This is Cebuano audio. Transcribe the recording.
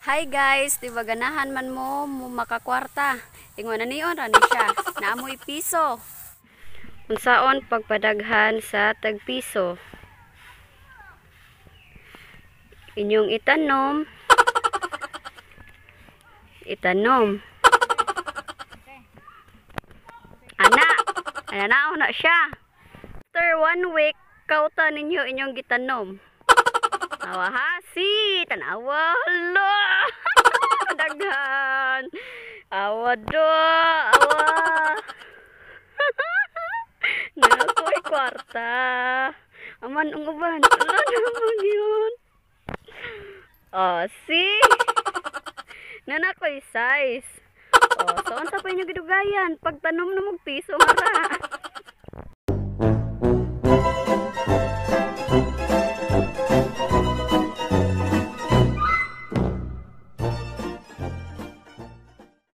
Hi guys, di ba ganahan man mo mo makakwarta? Ingon na niyon ra ni siya. Naamoy piso. Unsaon pagpadaghan sa tagpiso? Inyong itanom. Itanom. Ana, ana na siya. After one week, kauta ninyo inyong gitanom. Awa ha, si, tanawa, hala. Daghan. Awa do, awa. Nakoy kwarta. Aman ang uban. Ala naman yun. Oh, see? Nanakoy size. Oh, so unsa pa inyo gidugayan? Pagtanom na mog piso nga ra.